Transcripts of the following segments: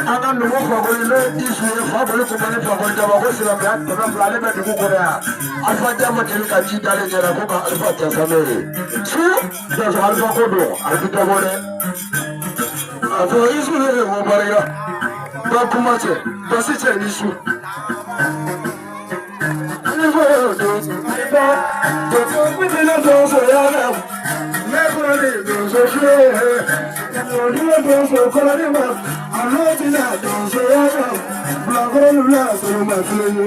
An ka numu Fakoli n'o ye Isu ye, Fakoli Kunbali, Fakoli Jaba ko silamɛya 200 ale bɛ dugu kɔnɔ yan. Alifa Jan ma deli ka ji dalen ɲɛna ko ka Alifa jasa n'o ye. Su jasa Alifa ko don, a bɛ dɔ bɔ dɛ. A fɔ Isu ye o barika. Ba kuma cɛ, basi cɛ ni su. Alifa donso, Alifa donso, kuntila donso ya la. Ne kɔrɔli donso fiye, donso donso kɔrɔli ma, a n'o tina donso ya la. Bilakɔrɔ la sɔrɔ ma filɛ ye.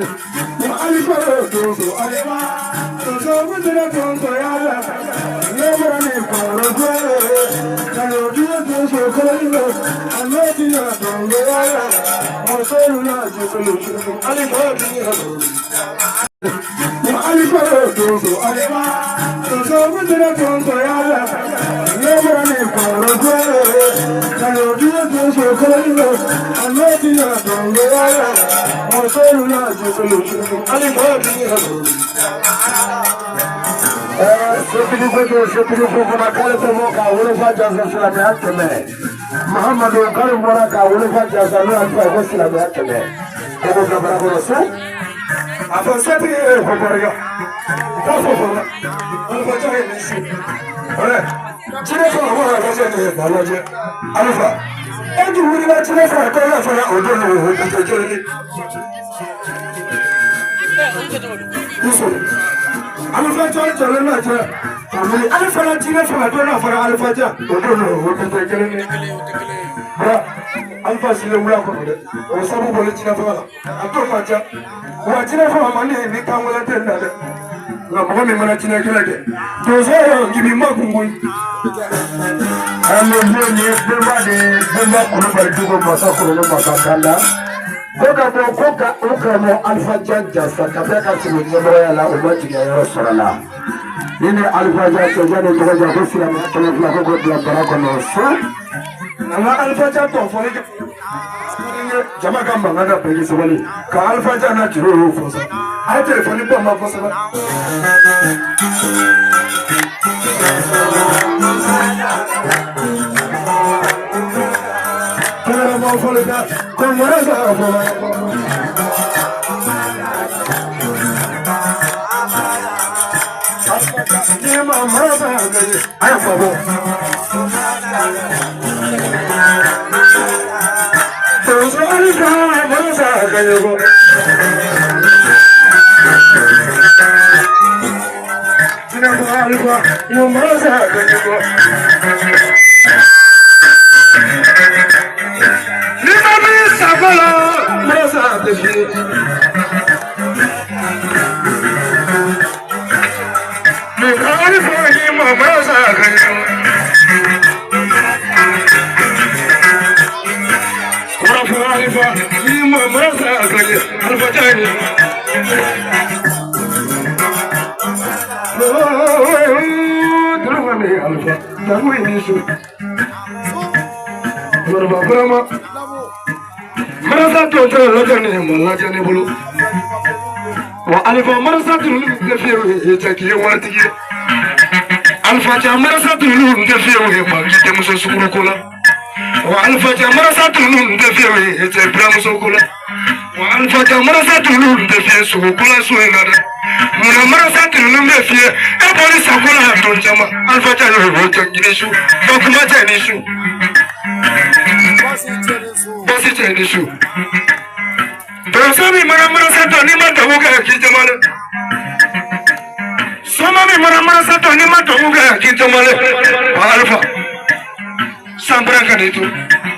Wa Alifa donso, Alifa donso, kuntila donso ya la. Ne kɔrɔli kɔrɔ fiye, donso donso kɔrɔli ma, a n'o tina donso ya la. Muso la jɛkulu, Alifa donso. Alifa donso, Alifa donso, kuntila donso ya la. Ne kɔrɔli kɔrɔ fiye, donso donso kɔrɔli ma, a n'o tina donso ya la. Muso la jɛkulu, Alifa donso. Setigi ko to setigi ko fana k'ale tɛ bɔ k'a wolofa jansa silamɛya 100. Mahamadu k'ale bɔra k'a wolofa jansa n'o ye Alifa ye ko silamɛya 100. Ko ko bila bara kɔnɔ su. A fɔ setigi ye ko barika. K'a fɔ fana Alifa ja ye nin su. Ɛ jinɛ fana ko Alifa ja nin ye k'a lajɛ. Alifa e dun wulila jinɛ fana ko ya fana o don o tɛ kelen ye. Muso Alifa ja jɔlen lajɛ ka wuli Alifa la jinɛ fana don n'a fɔra Alifa ja o don o tɛ kelen ye. Bra Alifa silen wula kɔnɔ dɛ, o sabu bɔlen jinɛ faga la a t'o ma ja wa jinɛ faga man di ni kan wɛrɛ tɛ na dɛ, nka mɔgɔ min mana jinɛ kɛlɛ kɛ donso k'i b'i makun koyi. An bɛ min ye Benba de ye, Benba Kulubali dugu masa kɔrɔlen masa kanda ko ka bɔ ko ka u karamɔgɔ Alifa Jan jasa ka bɛɛ ka sigi ɲɛmɔgɔya la, o ma jigin yɔrɔ sɔrɔ la. Ni ni Alifa Jan cɛjan ni tɔgɔ jan ko silamɛya 200 ko k'o bila bara kɔnɔ so. An ka Alifa Jan tɔ fɔli kɛ jama ka mankan na bɛɛ k'i sabali ka Alifa Jan n'a juru y'o fɔ sa, a ye telefɔni bɔ ma kosɛbɛ. Kɛnɛma fɔli kɛ ko mara sa fɔ. Ni ma mara sa kɛ a y'a fɔ bɔ. Donso Alifa mara sa kɛ ko. Jinɛ fɔ Alifa mo mara sa kɛ ko. Ni ma min sago la mara sa tɛ fi. Ni ka Alifa ni ma mara sa kɛ ko. Kɔrɔ fɔ Alifa ni ma mara sa kɛ Alifa ja ye. Dramani Alifa damu ni su. Yoruba Burama marasa tɔ tɛ lajɛ ni ma lajɛ ne bolo. Wa Alifa marasa tunu tɛ fiyewu ye cɛ k'i ye waritigi ye. Alifa ja marasa tunu tɛ fiyewu ye maa k'i denmuso sukuru ko la. Wa Alifa ja marasa tunu tɛ fiyewu ye cɛ buramuso ko la. Wa Alifa ja marasa tunu tɛ fiye sogo ko la so in na dɛ. Munna marasa tunu bɛ fiye e bɔli sako la don caman Alifa ja y'o cɛ ɲini su bakuma cɛ ni su. Basi cɛ ni su. Donso min mana marasa tɔ n'i ma tubabu kɛ k'i jama dɛ. Soma min mana marasa tɔ n'i ma tubabu kɛ k'i jama dɛ. Wa Alifa sanpɛrɛn ka n'i to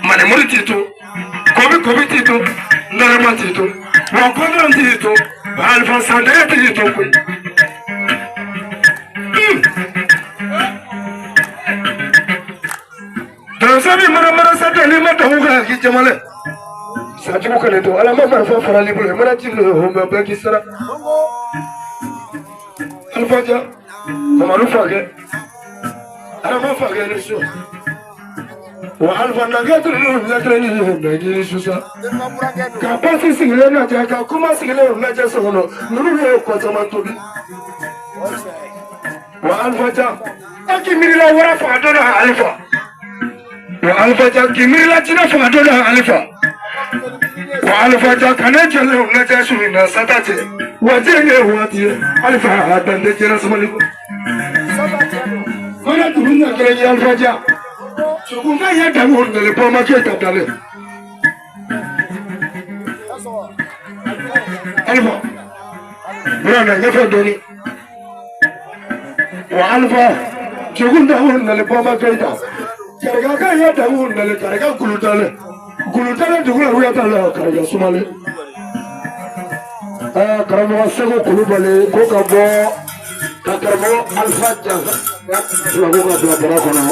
manimori t'i to kobi kobi t'i to ndarama t'i to wa kɔndɔn t'i to wa Alifa sandɛgɛ t'i to koyi. Donso min mana marasa tɔ n'i ma tubabu kɛ k'i jama dɛ. Sajugu kana to ala ma marifa farali bolo i mana ci min o mɛ bɛɛ k'i sara. Alifa ja Mamadu fakɛ Adama fakɛ ni su. Wa Alifa nakɛ tunu ɲɛ kelen ni nɛgɛ ni su sa. Ka basi sigilen lajɛ ka kuma sigilen lajɛ so kɔnɔ ninnu ye ko caman tobi. Wa Alifa ja e k'i miirila wara faga don na Alifa. Wa Alifa ja k'i miirila jinɛ faga don na Alifa. Wa Alifa Ja ka ne jɔlen lajɛ su in na sata cɛ waati ye waati ye Alifa a dan tɛ jɛnɛ sabali kɔ. Mana dugu ɲɛ kelen ye Alifa Ja. Sugunɛ ye damu nale bɔma keyita dalen. Alifa bura na ɲɛfɛ dɔɔni. Wa Alifa sugun damu nale bɔma keyita. Karika ye damu nale karika kulutalen. Kulutalen dugu la wuya t'a la karika sumalen. Karamɔgɔ Segu Kulubali ko ka bɔ ka karamɔgɔ Alifa Jansa fila ko ka bila bara kɔnɔ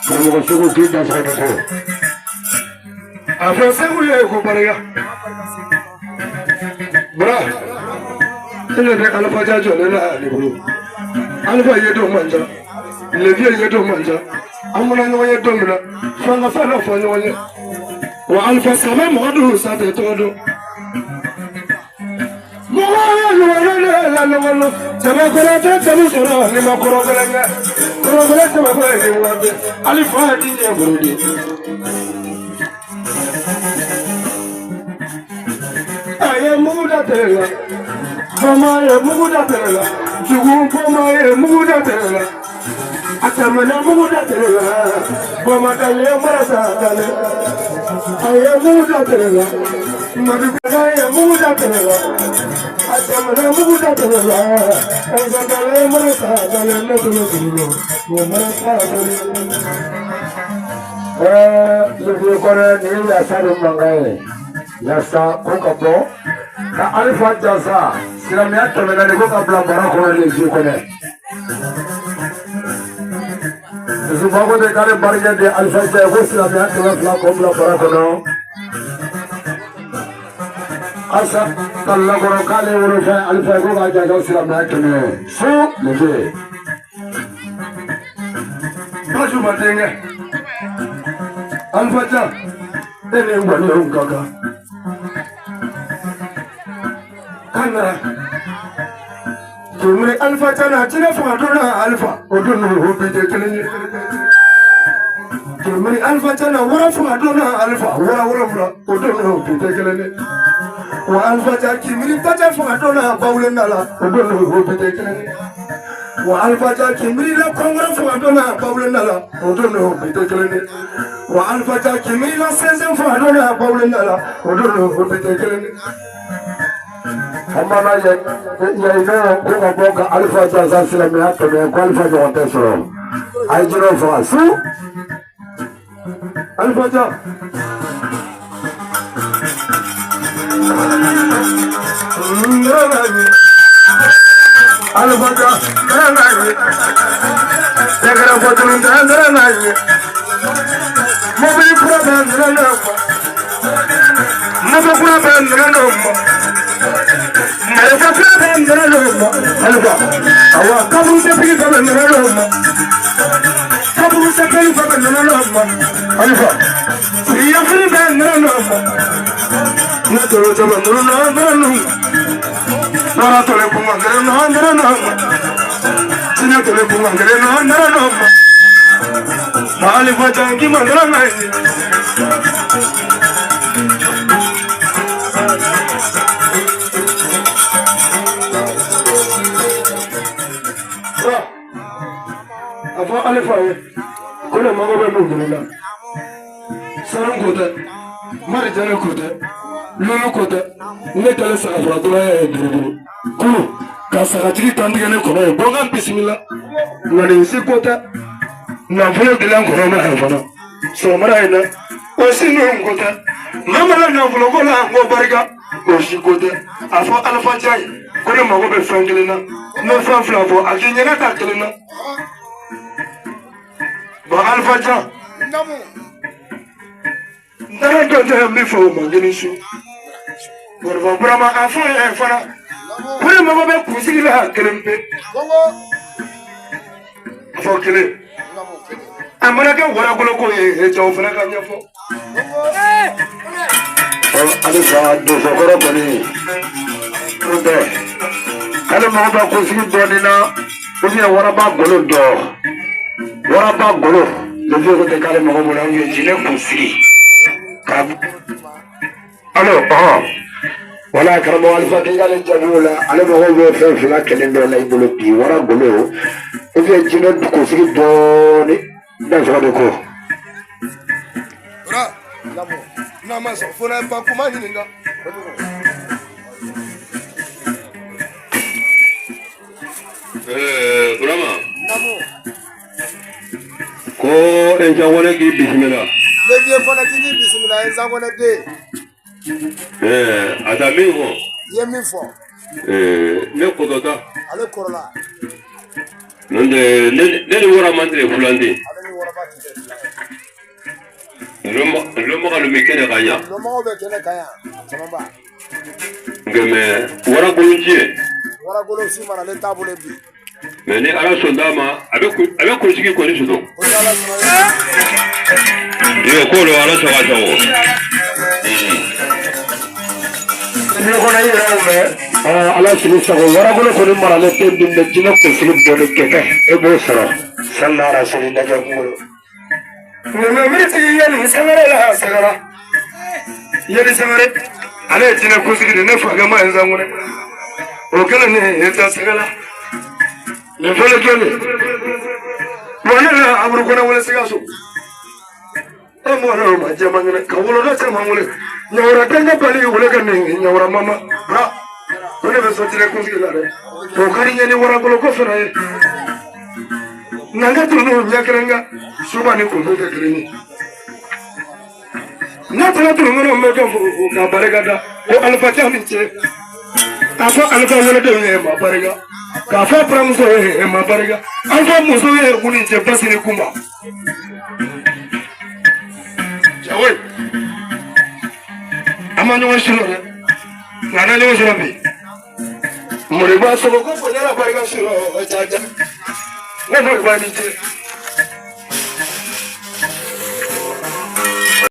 karamɔgɔ Segu k'i da sɔgɔma ko. A fɔ Segu ye ko barika. Bura i ɲɛ tɛ Alifa Ja jɔlen na ale bolo. Alifa ye don man ca. Leviye ye don man ca. An mana ɲɔgɔn ye don min na f'an ka fɛn dɔ fɔ ɲɔgɔn ye. Wa Alifa saba mɔgɔ dun sa tɛ tɔgɔ dɔn. Mɔgɔ ye ɲɔgɔn ne la ɲɔgɔn na. Jabakɔrɔ tɛ jamu sɔrɔ ni ma kɔrɔgɛlɛn kɛ. Kɔrɔgɛlɛn jabakɔrɔ ye waati. Alifa di ɲɛ bolo de. A ye mugu da tɛrɛ la. Bama ye mugu da tɛrɛ la. Dugu bama ye mugu da tɛrɛ la. A tɛmɛna mugu da tɛrɛ la. Bama da ye marasa dalen. A ye mugu da tɛrɛ la. Madukala ye mugu da tɛrɛ la. A tɛmɛna mugu da tɛrɛ la. Ɛnzanda ye marasa dalen. Ne tolo dugu la. O marasa dalen. Leviye kɔrɔ nin ye yasa de mankan ye yasa ko ka bɔ ka Alifa Jansa silamɛya 400 ko ka bila bara kɔnɔ Leviye kɔnɔ Dusuba ko de k'ale barika de Alifa Ja ye ko silamɛya 200 k'o bila bara kɔnɔ Asa Kalakɔrɔ k'ale wolofɛn Alifa ko k'a jansa silamɛya 100 su Leviye. Baju ma denkɛ Alifa Ja e ni walew ka kan kan na Tumuni Alifa Ja na jinɛ faga don na Alifa o don n'o bɛɛ tɛ kelen ye Tumuni Alifa Ja na wara faga don na Alifa wara 7 o don n'o bɛɛ tɛ kelen ye wa Alifa Ja k'i tajɛ faga don na bawulen da la o don n'o bɛɛ tɛ kelen ye wa Alifa Ja k'i miiri la kɔnkɔrɔ faga don na bawulen da la o don n'o bɛɛ tɛ kelen ye wa Alifa Ja k'i miiri la sɛnsɛn faga don na bawulen da la o don n'o bɛɛ tɛ kelen ye. An mana yɛlɛmɛ ko ka bɔ ka Alifa Jansa silamɛya 100 ko Alifa ɲɔgɔn tɛ sɔrɔ a ye jinɛw faga su. Alifa Ja Alifa Ja tɛgɛrɛ fɔ tulu mobili kura bɛ nana ma moto kura bɛ nana ma marifa kura bɛ nana ma Alifa awa kaburu sɛpigi bɛ nana ma kaburu sɛpigi bɛ nana ma Alifa yafiri bɛ nana ma ne tolo sɛbɛn nana nana nɔrɔ tole kunga nana nana sinɛ tole kunga nana nana ma Alifa jangi ma nana ye. A fɔ Alifa ye ko ne mago bɛ mun kelen na sanu ko tɛ marijɛnɛ ko tɛ lulu ko tɛ ne dalen sagafura ye buruburu kulu ka sagatigi kantigɛ ne kɔnɔ ye bɔn ka bisimila nka nin si ko tɛ nafolo dilan kɔnɔ ma yan fana sɔgɔmada in na o si ninnu ko tɛ maa mana nafolo ko la ko barika o si ko tɛ a fɔ Alifa Ja ye ko ne mago bɛ fɛn kelen na n bɛ fɛn fila fɔ a k'i ɲɛnɛ ta kelen na bɔn Alifa Ja n taara dɔ tɛ n bɛ fɛ o ma kelen su Ngɔnifɔ Burama a fɔ ye fana ko ne mago bɛ kunsigi la kelen pe a fɔ kelen a mana kɛ warakolo ko ye cɛw fana ka ɲɛfɔ. Alifa dosokɔrɔ kɔni o tɛ k'ale mago bɛ kunsigi dɔɔnin na ou bien waraba golo dɔ waraba golo Leviye ko tɛ k'ale mago b'o la ou bien jinɛ kunsigi ka. Alo, ɔhɔn. Wala karamɔgɔ Alifa k'i k'ale jaabi o la, ale mago bɛ fɛn fila kelen dɔ la i bolo bi, wara golo ou bien jinɛ kunsigi dɔɔni dansɔgɔ de ko. Ra, n'a ma sɔn fo n'a ye ba kuma ɲininka. Burama. Ko Nsankɔnɛ k'i bisimila. Ne den fana k'i bisimila Nsankɔnɛ den. A ta min fɔ. I ye min fɔ. Ne kɔtɔta. Ale kɔrɔla. N'o tɛ ne ni wara man tɛ filan ten. Ale ni waraba tɛ filan ye. Lɔnbaga bɛ kɛnɛ kan yan. Lɔnbagaw bɛ kɛnɛ kan yan camanba. Nka mɛ waragolo tiɲɛ. Waragolo si maralen t'a bolo bi. Mɛ ni Ala sɔn d'a ma a bɛ kunsigi kɔni sɔrɔ. Ko ni Ala sɔnna. Iyo ko lo Ala sɔn ka sago. Ne kɔnɔ i yɛrɛ y'o mɛn, Ala sigi sago waragolo kɔni maralen tɛ min bɛ jinɛ kunsigi dɔɔni kɛkɛ e b'o sɔrɔ sallara seli lajɛ kunkolo. Nka miritigi yeli sangare la sagara. Yeli sangare ale ye jinɛ kunsigi de ne fakɛ ma ye Nsankɔnɛ. O kɛlen ne ye taa sagala. Nin fɔlɔ jɔn ye? Wa ne yɛrɛ Amadu Kɔnɛ wele Sikaso. E mɔgɔ o ma jɛman kɛnɛ ka wolo dɔ caman wele. Ɲawura denkɛ bali wele ka nin ɲawura mama. Bra ko ne bɛ sɔn jinɛ kunsigi la dɛ. O ka di n ye ni waragolo ko fana ye. N'an ka tunu ɲɛ kelen kan suba ni kunfin tɛ kelen ye. N'a taara tunu kɔnɔ n bɛ dɔ fo ka barika da ko Alifa Ca ni ce. K'a fɔ Alifa wolodenw ye ma barika. K'a fɔ buramuso ye ma barika. Alifa muso ye u ni ce basi ni kunba. Jawo an ma ɲɔgɔn sɔrɔ dɛ, nka n'an ɲɔgɔn sɔrɔ bi. Moriba sogo ko bonya la barika sɔrɔ o ca ca. Ne Moriba ni ce.